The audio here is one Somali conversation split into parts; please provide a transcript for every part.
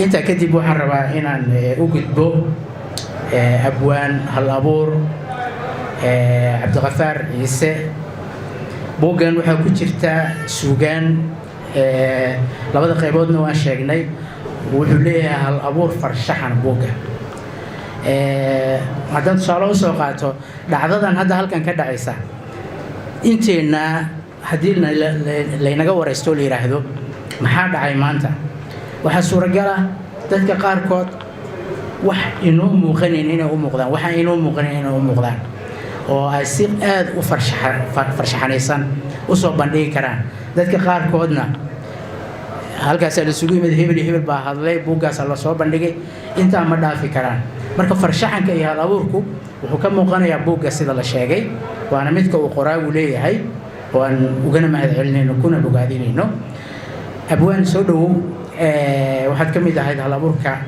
Intaa kadib waxaan rabaa inaan u gudbo abwaan hal abuur Cabdiqafaar Ciise. Buuggan waxaa ku jirta suugaan labada qayboodna waan sheegnay. Wuxuu leeyahay hal abuur farshaxan buugga. Haddaan tusaale usoo qaato dhacdadan hadda halkan ka dhacaysa, inteenna haddii laynaga waraysto, la yidhaahdo maxaa dhacay maanta, waxaa suuragal ah dadka qaarkood wax inoo muuqanayn inay u muuqdaan, waxaan inoo muuqanayn inay u muuqdaan, oo ay si aad u farshaxanaysan usoo bandhigi karaan. Dadka qaarkoodna halkaasaa la isugu yimid, hebel iyo hebel baa hadlay, buuggaasaa lasoo bandhigay, intaa ma dhaafi karaan. Marka farshaxanka iyo hal abuurku wuxuu ka muuqanayaa buugga sida la sheegay, waana midka uu qoraagu leeyahay oo aan ugana mahad celinayno kuna bogaadinayno. Abwaan, soo dhowow. Waxaad ka mid ahayd hal abuurka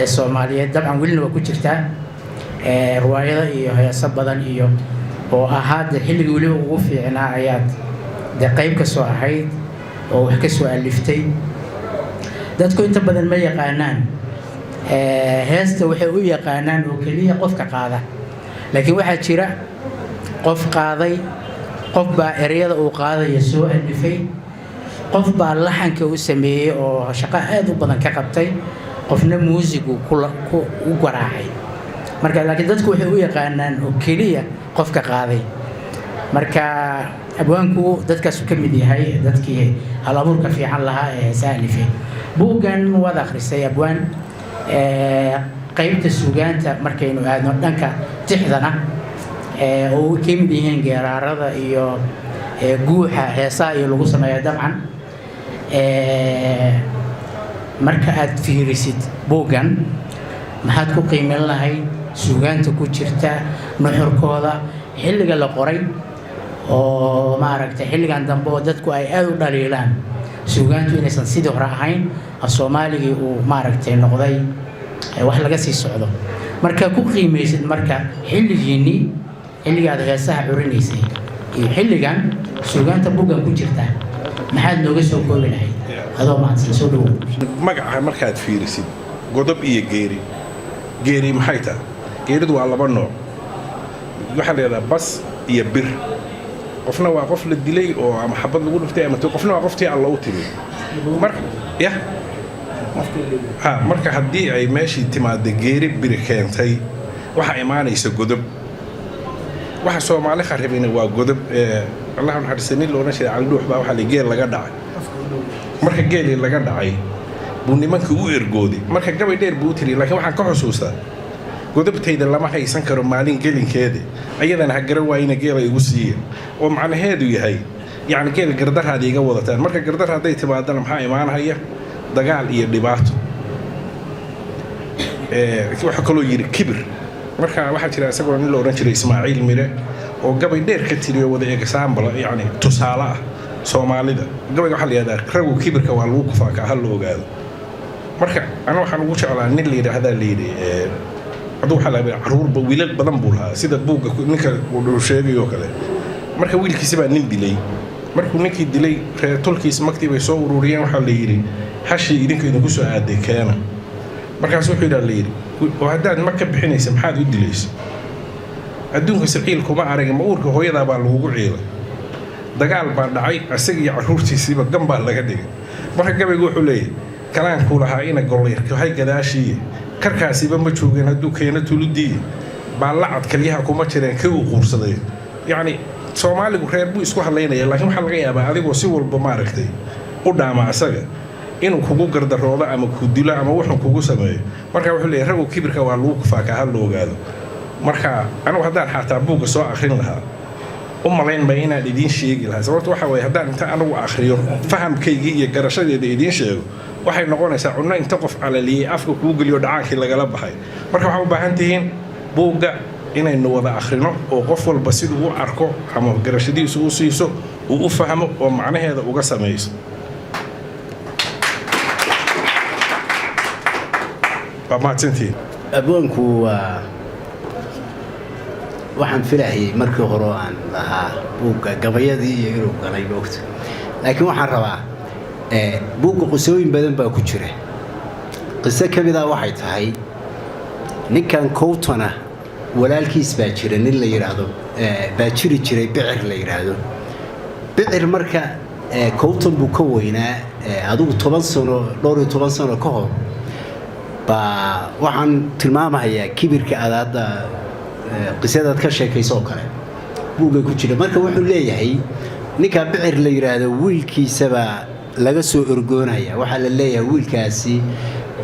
Soomaaliyeed, dabcan welina waa ku jirtaa, riwaayado iyo heeso badan iyo oo ahaa de xilligii weliba ugu fiicnaa ayaad dee qayb ka soo ahayd oo wax ka soo aliftay. Dadku inta badan ma yaqaanaan heesta, waxay u yaqaanaan oo keliya qofka qaada, laakiin waxaa jira qof qaaday, qof baa ereyada uu qaadaya soo alifay, qof baa laxanka u sameeyey oo shaqo aad u badan ka qabtay, qofna muusigu u garaacay. Marka laakiin dadku waxay u yaqaanaan oo keliya qofka qaaday. Marka abwaanku dadkaasu ka mid yahay, dadkii hal abuurka fiican lahaa ee heesaha alifay. Buuggan waad akhrisay, abwaan. Qaybta suugaanta markaynu aadno, dhanka tixdana oo ka mid yihiin geeraarada iyo guuxa heesaha iyo lagu sameeya, dabcan marka aad fiirisid buuggan, maxaad ku qiimin lahayd suugaanta ku jirta, nuxurkooda, xilliga la qoray oo maaragtay xilligan dambe oo dadku ay aada u dhaliilaan suugaantu inaysan sidii hore ahayn, af Soomaaligii uu maaragtay noqday wax laga sii socdo? Marka ku qiimaysid marka xilligiinnii, xilligaad heesaha curinaysay iyo xilligan, suugaanta buuggan ku jirta maxaad nooga soo koobi lahayd, adoo mahadsan? Soo dhawow. Magaca markaad fiirisid, Godob iyo Geeri, geeri maxay tahay? Geeridu waa laba nooc. Waxaa la yidhahdaa bas iyo bir. Qofna waa qof la dilay oo ama xabad lagu dhuftay ama qofna waa qoftii Alla u timi. Marka ya ha, marka haddii ay meeshii timaada geeri biri keentay, waxaa imaanaysa godob. Waxa Soomaali kharibina waa godob. Allah naxariista, nin la odhan jiray Caldhuux baa waxaa la geel laga dhacay. Marka geelii laga dhacay buu nimankii u ergooday. Marka gabay dheer buu u tiri, laakiin waxaan ka xusuustaa: "Godobtayda lama haysan karo maalin gelinkeeda, ayadana ha garan waayina geela igu siiya." Oo macnaheedu yahay, yacni, geel gardaraad iga wadataan. Marka gardar hadday timaadana maxaa imaanaya? Dagaal iyo dhibaato. Waxaa kaloo yidhi kibir. Marka waxaa jira isagoo nin la odhan jiray Ismaaciil Mire oo gabay dheer ka tiriyo, wada example, yacni tusaale ah Soomaalida. Gabayga waxaa la yidhahdaa "Ragu kibirka waa lagu kufaakaa, ha la ogaado". Marka ana waxaan ugu jeclaa nin la yidhaahdaa, la yidhi hadduu waxaa la caruurba wiilal badan buu lahaa, sida buugga ninka uu sheegayoo kale. Marka wiilkiisi baa nin dilay. Markuu ninkii dilay, reer tolkiis magtii bay soo ururiyeen. Waxaa la yidhi hashii idinka idinku soo aaday keena. Markaas wuxuu yidhaa, la yidhi, oo haddaad mag ka bixinaysa maxaad u dilaysa? Adduunka siciil kuma arag, ma uurka hooyadaa baa lagugu ciilay? Dagaal baa dhacay, isaga iyo caruurtiisiiba gan baa laga dhigay. Marka gabaygu wuxuu leeyahay: "Kalaankuu lahaa ina golleyrkahay gadaashiiye, karkaasiba ma joogeen hadduu keeno tuludiiye, baallacad kalyaha kuma jireen kii uu quursaday." Yacni, Soomaaligu reer buu isku hadlaynaya, laakiin waxaa laga yaabaa adigoo si walba maaragtay u dhaama asaga inuu kugu gardaroodo ama ku dilo ama wuxuu kugu sameeyo. Marka wuxuu leeyahay: "Ragu kibirka waa lagu kufaakaa, ha la ogaado." Marka anigu haddaan xataa buugga soo akrin lahaa, u malayn bay inaan idiin sheegi lahaa. Sababto waxa weeye, haddaan inta anigu akhriyo fahamkaygii iyo garashadeeda idiin sheego, waxay noqonaysaa cunno inta qof calaliyey afka kuu geliyo dhacaankii lagala baxay. Marka waxaa u baahan tihiin buugga inaynu wada akhrino oo qof walba siduu u arko ama garashadiisu u siiso uu u fahmo oo macnaheeda uga samayso. Waa mahadsantihiin. Abwaanku waa waxaan filahayay markii hore oo aan lahaa buugga gabayadii iyo inuu galay moogta, laakiin waxaan rabaa buugga qisooyin badan baa ku jira. Qiso ka mid ah waxay tahay ninkan Cowtona walaalkiis baa jira, nin la yidhaahdo baa jiri jiray, Bicir la yidhaahdo. Bicir marka Cowton buu ka weynaa adigu 10 sano, dhowr iyo toban sano ka hor baa. Waxaan tilmaamahayaa kibirka aad hadda qisadaad ka sheekayso oo kale buugga ku jira. Marka wuxuu leeyahay ninkaa Bicir la yidhaahdo wiilkiisabaa laga soo orgoonaya. Waxaa la leeyahay wiilkaasi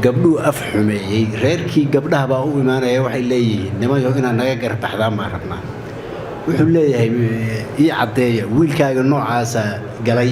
gabdhuu af xumeeyey. Reerkii gabdhaha baa u imaanaya, waxay leeyihiin, "Nimayo, inaad naga garbaxdaan baan rabnaa." Wuxuu leeyahay, "Ii caddeeya wiilkaaga noocaasa galay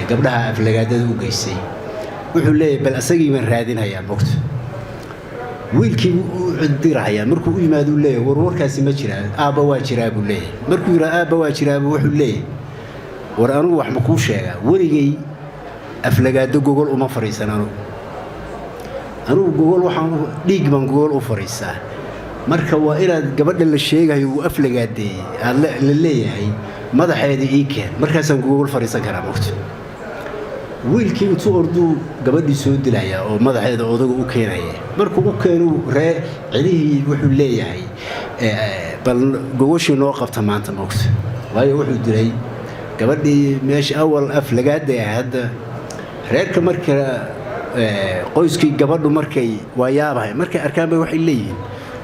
gabdhaha aflagaadada u geystay." Wuxuu leeyahay, "Bal asagii baan raadinayaa." Mogto wiilkii u dirahayaa. Markuu u yimaado uu leeyahay, "Warwarkaasi ma jiraa?" "Aabba, waa jiraa," buu leeyahay. Markuu yidhaa, "Aabba, waa jiraaba," wuxuu leeyahay, "War anugu wax ma kuu sheegaa? Weligay aflagaado gogol uma fadhiisan. Anugu gogol waxaan dhiig baan gogol u fadhiistaa. Marka waa inaad gabadha la sheegayo wuu aflagaadeeyey aad la leeyahay madaxeeda ii keen, markaasaan gogol fadhiisan karaa." Mogto wiilkii intuu orduu gabadhii soo dilaya oo madaxeeda odaga u keenaya. Markuu u keenu ree cidihii wuxuu leeyahay, "Bal gogoshii noo qabta maanta." Mogto waayo wuxuu dilay gabadhii meesha awal aflagaaday ah. Hadda reerka marka qoyskii gabadhu markay waa yaabahay, markay arkaan bay waxay leeyihiin,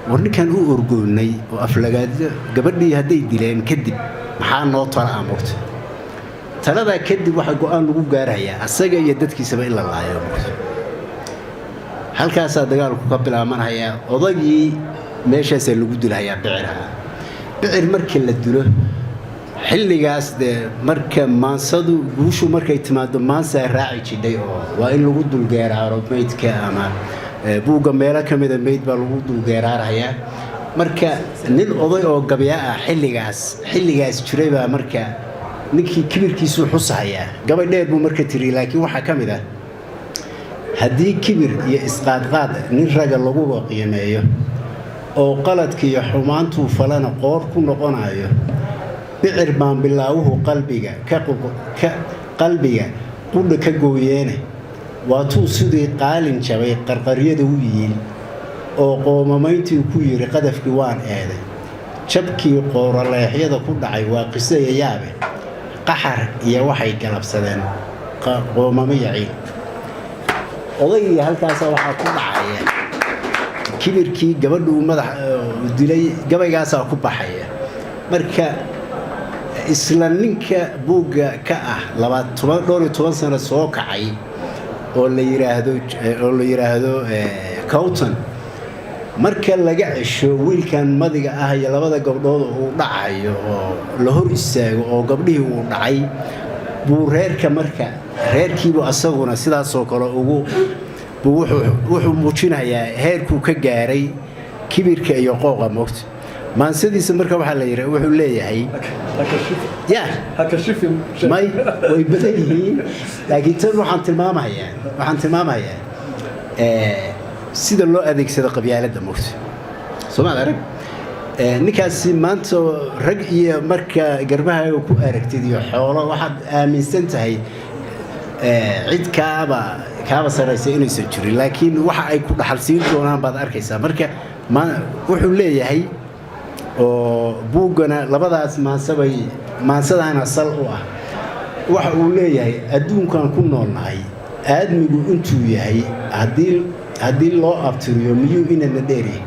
"War ninkan u orgoonnay oo aflagaado gabadhii hadday dileen kadib, maxaa noo tala ah?" Mogto taladaa kadib waxaa go-aan lagu gaarayaa asaga iyo dadkiisaba in la laayo. Mogto halkaasaa dagaalku ka bilaabanhayaa. Odagii meeshaasaa lagu dilhayaa, Biciraha. Bicir markii la dilo xilligaas dee, marka maansadu guushu markay timaado maansaa raaci jidhay, oo waa in lagu dulgeeraaro meydka, ama buugga meelo ka mida meyd baa lagu dulgeeraarhayaa. Marka nin oday oo gabya ah xilligaas jiray baa marka ninkii kibirkiisuu xusahayaa. Gabay dheer buu marka tiri, laakiin waxaa ka mid ah, "Haddii kibir iyo isqaadqaad nin ragga laguba qiimeeyo, oo qaladkiiyo xumaantuu falana qoor ku noqonayo, Bicir baan bilaawuhu qalbiga ka qalbiga qudha ka gooyeene. Waatuu sidii qaalin jabay qarqaryada u yiil, oo qoomamayntii ku yidhi qadafkii waan eeday. Jabkii qooraleexyada ku dhacay waa qisaya yaabe, qaxar iyo waxay galabsadeen qoomamo yaciil." Odaygii halkaasa waxaa ku dhacaya kibirkii gabadhu uu madax dilay, gabaygaasaa ku baxaya. Marka isla ninka buugga ka ah dhowr iyo toban sano soo kacay oo la yidhaahdo Cowton, marka laga cesho wiilkan madiga ah iyo labada gabdhood uu dhacayo oo la hor istaago oo gabdhihii uu dhacay, buu reerka marka reerkiibu asaguna sidaasoo kale ugu buu wuxuu muujinayaa heerkuu ka gaaray kibirka iyo qooqa. Moogta maansadiisa marka waxaa la yidhi, wuxuu leeyahay ya may way badan yihiin, laakiin tan waxaan tilmaamayaa sida loo adeegsado qabyaaladda. Moogta soomaad arag ninkaasi maanta rag iyo marka garbahaaga ku aragtid iyo xoolo, waxaad aaminsan tahay cid kaaba saraysa inaysan jirin, laakiin waxa ay ku dhaxalsiin doonaan baad arkaysaa. Marka wuxuu leeyahay oo buuggana labadaas maansabay maansadaana sal u ah, waxa uu leeyahay, "Adduunkan ku noolnahay aadmigu intuu yahay haddii loo abtiriyo, miyuu inana dheeryahay?"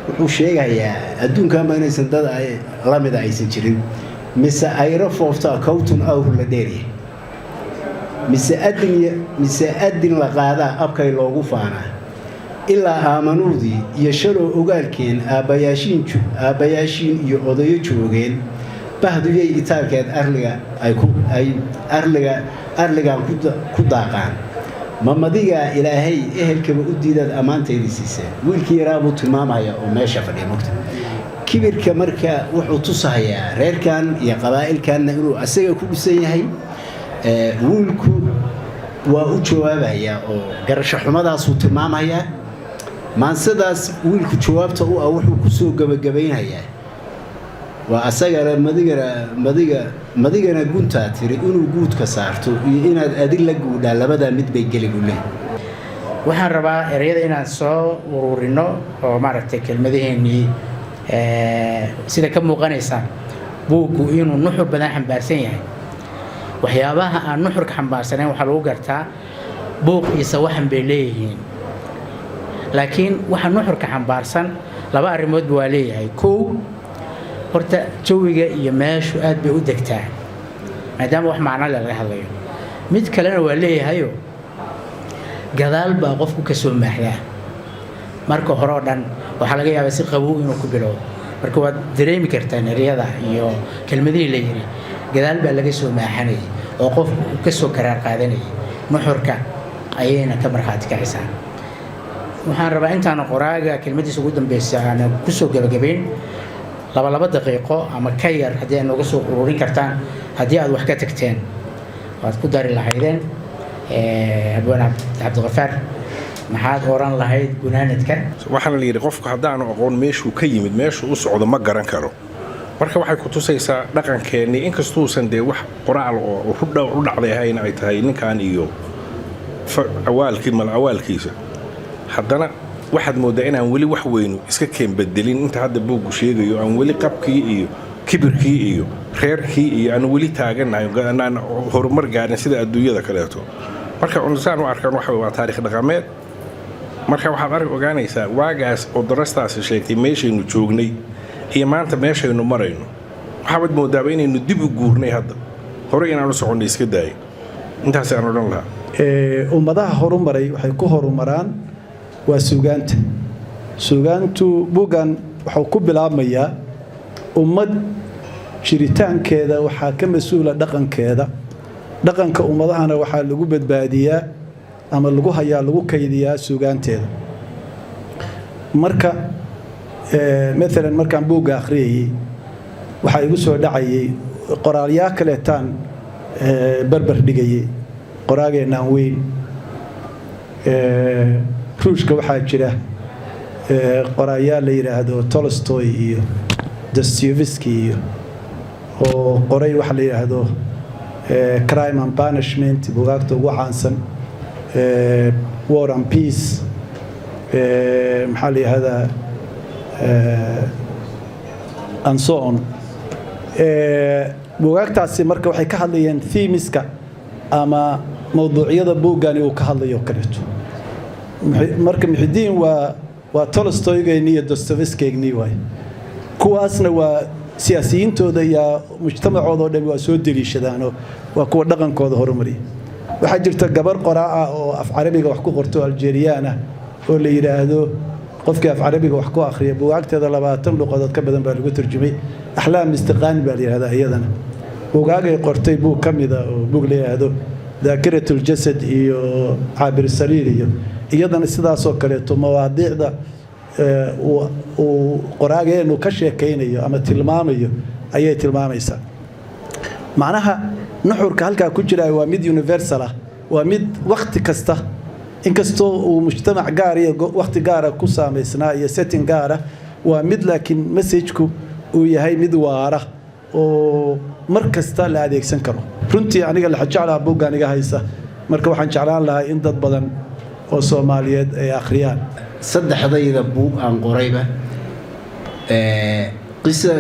Wuxuu sheegayaa adduunkanba inaysan dad lamida aysan jirin. "Mise ayro fooftaa Cowton awr la dheeryahay? Mise adin la qaadaa abkay loogu faanaa? Ilaa aamanuudii iyo shalow ogaalkeen aabbayaashiin iyo odayo joogeen, bahduyay itaalkeed arliga ay arliga arligan ku daaqaan. Mamadigaa Ilaahay ehelkaba u diidaad ammaantaydii siiseen?" Wiilkii yaraa buu tilmaamaya oo meesha fadhiya. Mogta kibirka marka wuxuu tusahayaa reerkan iyo qabaa'ilkanna inuu asaga ku dhisan yahay. Wiilku waa u jawaabayaa oo garasho xumadaasuu tilmaamayaa. Maansadaas wiilku jawaabta u ah wuxuu kusoo gebagabaynayaa, waa asagana, madigana madiga madigana guntaa tiri inuu guudka saarto iyo inaad adi la guudhaa, labadaa mid bay geli," buu leeyahay. Waxaan rabaa ereyada inaan soo ururino oo maaragtay kelmadaheennii sida ka muuqanaysa buuggu inuu nuxur badan xambaarsan yahay. Waxyaabaha aan nuxurka xambaarsanayn waxaa lagu gartaa buuq iyo sawaxan bay leeyihiin, laakiin waxa nuxurka xambaarsan laba arrimoodba waa leeyahay. Kow, horta jawiga iyo meeshu aad bay u degtaa maadaama wax macno leh laga hadlayo. Mid kalena waa leeyahayo, gadaal baa qofku ka soo maaxdaa. Marka hore oo dhan waxaa laga yaabaa si qabow inuu ku bilowdo, marka waad dareemi kartaa ereyada iyo kelmadihii la yiri gadaal baa laga soo maaxanayay oo qofku uu ka soo karaar qaadanayay, nuxurka ayayna ka markhaati kacaysaa. Waxaan rabaa intaana qoraaga kelmadiisa ugu dambeysa aana kusoo gebagabayn laba laba daqiiqo ama ka yar haddii aad nooga soo ururin kartaan, haddii aad wax ka tagteen waad ku dari lahaydeen. Abwaan Cabdiqafaar, maxaad oran lahayd gunaanadka? Waxaana la yidhi qofku haddaanu aqoon meeshuu ka yimid, meeshuu u socdo ma garan karo. Marka waxay ku tusaysaa dhaqankeennii, inkastuusan dee wax qoraal oo u dhacday ahayn ay tahay ninkan iyo awaalkii mal awaalkiisa, haddana waxaad mooddaa inaan weli wax weynu iska keen bedelin. Inta hadda buuggu sheegayo aan weli qabkii iyo kibirkii iyo reerkii iyo aan weli taagannahay, anaan horumar gaarin sida adduunyada kaleeto. Marka saan u arkaan waxa waa taarikh dhaqameed. Marka waxaad arag ogaanaysaa waagaas oo darastaasi sheegtay meeshaynu joognay iyo maanta meeshaynu marayno. Waxaabad moodaaba inaynu dib u guurnay hadda, hore inaan u soconnay iska daayay. Intaas aan odhan lahaa. Ummadaha horumaray waxay ku horumaraan waa suugaanta. Suugaantu buuggan wuxuu ku bilaabmayaa ummad jiritaankeeda waxaa ka mas-uula dhaqankeeda. Dhaqanka ummadahana waxaa lagu badbaadiyaa ama lagu hayaa, lagu kaydiyaa suugaanteeda. Marka maalan markaan buugga akhriyayey waxaa igu soo dhacayay qoraalyaa kaleetaan barbar dhigayay qoraageenaan weyn. Ruushka waxaa jira qoraayaa la yidhaahdo Tolstoy iyo Dostoevsky iyo oo qoray waxa la yidhaahdo Crime and Punishment, buugaagta ugu caansan, War and Peace, maxaa la yidhahdaa, and so on. Buugaagtaasi marka waxay ka hadlayeen themes-ka ama mawduucyada buuggani uu ka hadlayo kaleeto. Marka Muxidiin waa Tolstoygeennii iyo Dostoevskygnii waay. Kuwaasna waa siyaasiyiintooda iyo mujtamacooda oo dhan waa soo deliishadaanoo waa kuwa dhaqankooda horumariya. Waxaa jirta gabar qoraa ah oo af Carabiga wax ku qorto, Aljeriyaan ah, oo la yidhaahdo, qofkii af Carabiga wax ku akhriya, buugaagteeda 20 luqadood ka badan baa lagu turjumay, Axlaam Istiqaani baa la yidhahdaa. Iyadana buugaagay qortay buug ka mida oo buug la yidhaahdo Daakiratul Jasad iyo Caabir Saliil iyo iyadana sidaasoo kaleeto mawaadiicda uu qoraageenu ka sheekaynayo ama tilmaamayo ayay tilmaamaysaa. Macnaha nuxurka halkaa ku jira waa mid universal ah, waa mid wakhti kasta, inkastoo uu mujtamac gaar iyo wakhti gaara ku saamaysnaa iyo setting gaara, waa mid laakiin message-ku uu yahay mid waara oo mar kasta la adeegsan karo. Runtii aniga laxa jeclaa buuggan iga haysa. Marka waxaan jeclaan lahaa in dad badan oo Soomaaliyeed ay akhriyaan. Saddexdayda buug aan qorayba qisa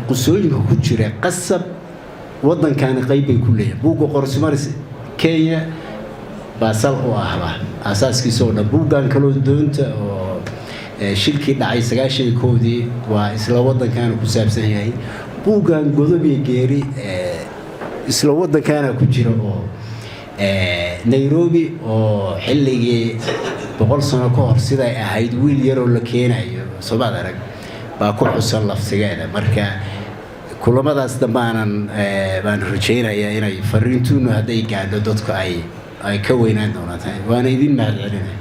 qisooyinka ku jira qasab waddankaani qayb bay ku leeyahay. Buugga Qorsimaris Kenya baa sal u ahba aasaaskiisa oo dhan. Buuggan kaloo doonta oo shilkii dhacay 91-dii waa isla waddankaana ku saabsan yahay. Buuggan Godob iyo Geeri isla waddankaana ku jira oo Nairobi oo xilligii 100 sano ka hor siday ahayd wiil yaroo la keenayo soomaad arag baa ku xusan laftigeeda. Marka kulamadaas dambaanan baan rajaynayaa inay fariintuunu hadday gaadho dadku ay ka weynaan doonaan, waana idin mahad celinaya.